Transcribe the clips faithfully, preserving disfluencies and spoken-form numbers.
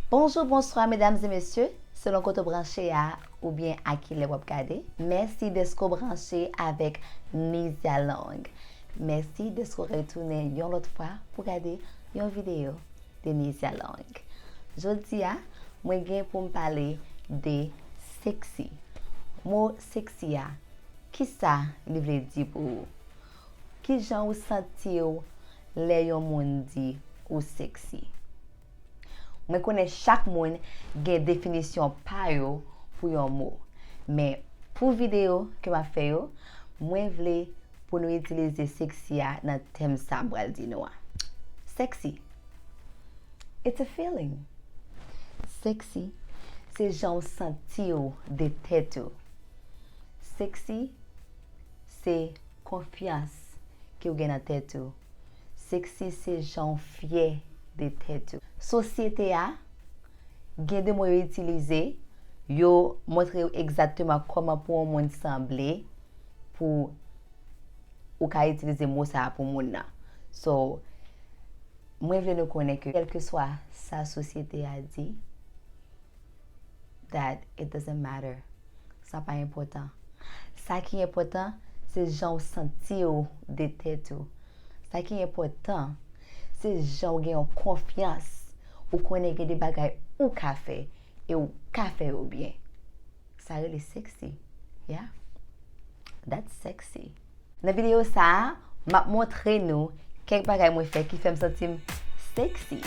Bonjou, bonswa, medam e mesye, selon kote w branche a, oubyen a kilè w ap gade. Mèsi dèske w branche avèk Nizya Long. Mèsi dèske w retounen yon lòt fwa pou gade yon videyo de Nizya Long. Jodi a, mwen gen pou m pale de sexy. Mo sexy a, kisa li vle di pou ou? Kijan ou santi w lè yon moun di ou sexy? Mwen konnen chak moun gen definisyon pa yo pou yon mo. Men, pou videyo ke m ap fè yo, mwen vle pou nou itilize sexy a nan tèm sa m pral di nou a. Sexy. It's a feeling. Sexy, se jan w santi w de tèt ou. Sexy, se konfyans ke w gen nan tèt ou. Sexy, se jan w fyè de tèt ou. Sosyete a, gen de mo yo itilize, yo montre w egzakteman kòman pou yon moun sanble, pou ou ka itilize mo sa a pou moun nan. So, mwen vle nou konnen ke kèlkeswa sa sosyete a di, that it doesn't matter. Sa pa enpòtan. Sa ki enpòtan, se jan w santi w de tèt ou. Sa ki enpòtan, se jan w gen yon konfyans. Ou konnen gen de bagay ou ka fè, e ou ka fè yo byen. Sa rele sexy. Yeah. That's sexy. Nan videyo sa a, m ap montre nou kèk bagay mwen fè ki fè m santi m sexy.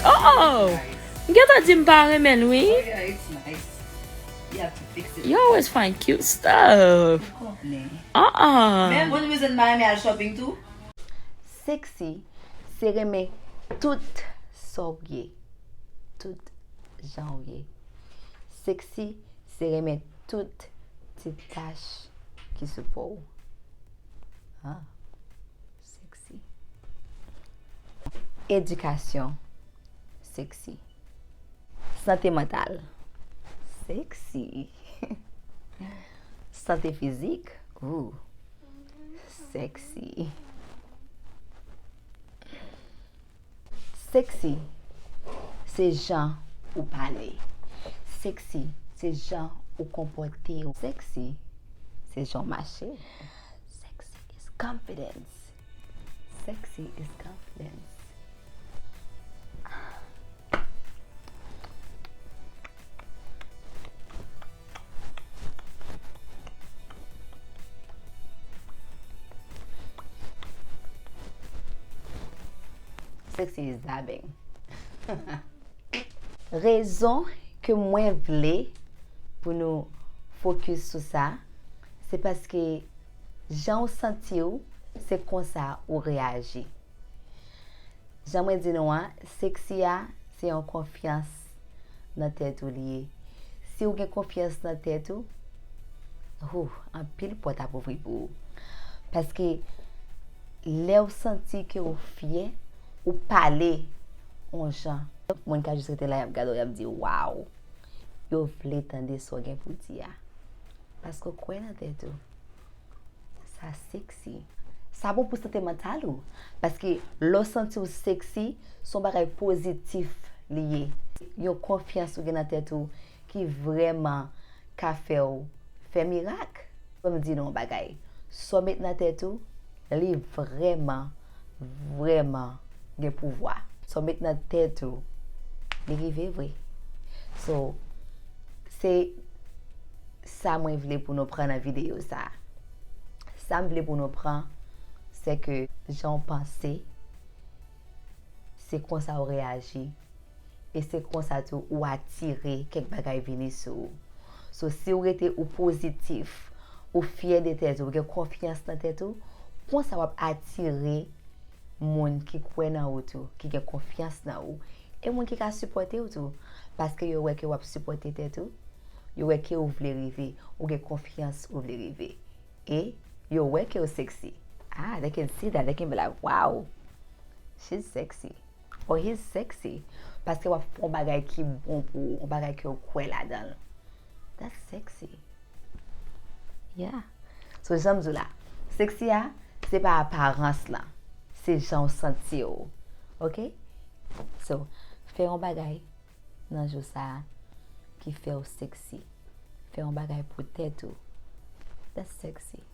Oh! M gentan di m pa renmen l, wi. Oh, yeah, it's nice. You have to fix it. You always find cute stuff. Konplen. Uh-uh. Men one reason m pa renmen al shopping tou. Sexy, se renmen tout sa w ye. Tout jan w ye. Sexy, se renmen tout ti tach ki sou po w. Ah, sexy. Edikasyon, sexy. Sante mantal, sexy. Sante fizik, ooh, sexy. Sexy, se jan ou pale. Sexy, se jan ou konpòte w. Sexy, se jan w mache. Sexy is confidence. Sexy is confidence. Sexy is dabbing. Rezon ke mwen vle pou nou fokis sou sa, se paske jan w santi w, se konsa ou reyaji. Jan mwen di nou an, sexy a, se yon konfyans nan tèt ou li ye. Si w gen konfyans nan tèt ou, hoo, anpil pòt ap ouvri pou ou. Paske lè w santi ke w fyè, ou pale yon jan. Moun ka jis rete la, y ap gade w, y ap di, waw. Yo vle tande sa w gen pou di a. Paske w kwè nan tèt ou. Sa sexy. Sa bon pou sante mantal ou. Paske lè w santi w sexy, se yon bagay pozitif li ye. Yon konfyans ou gen nan tèt ou ki vrèman ka fè w fè mirak. Ban m di nou yon bagay. Sa w met nan tèt ou, li vrèman, vrèman gen pouvwa. Sa w met nan tèt ou, li rive vre. So, se sa mwen vle pou nou pran nan videyo sa. Sa m vle pou nou pran, se ke jan w panse, se konsa w reyaji. E se konsa tou ou atire kèk bagay vini sou ou. So, si w rete ou pozitif, ou fyè de tèt ou, ou gen konfyans nan tèt ou, konsa w ap atire moun ki kwè nan ou tou, ki gen konfyans nan ou. E moun ki ka sipòte w tou. Paske yo wè ke w ap sipòte tèt ou, yo wè ke ou vle rive, ou gen konfyans ou vle rive. E yo wè ke w sexy. Ah, they can see that, they can be like, wow, she's sexy. Or he's sexy. Paske w ap fè yon bagay ki bon pou ou, yon bagay ke w kwè ladan l. That's sexy. Yeah. So, jan m di w la, sexy a, se pa aparans lan. Se jan w santi w. Ok? So, fè yon bagay nan jou sa a ki fè w sexy. Fè yon bagay pou tèt ou. That's sexy.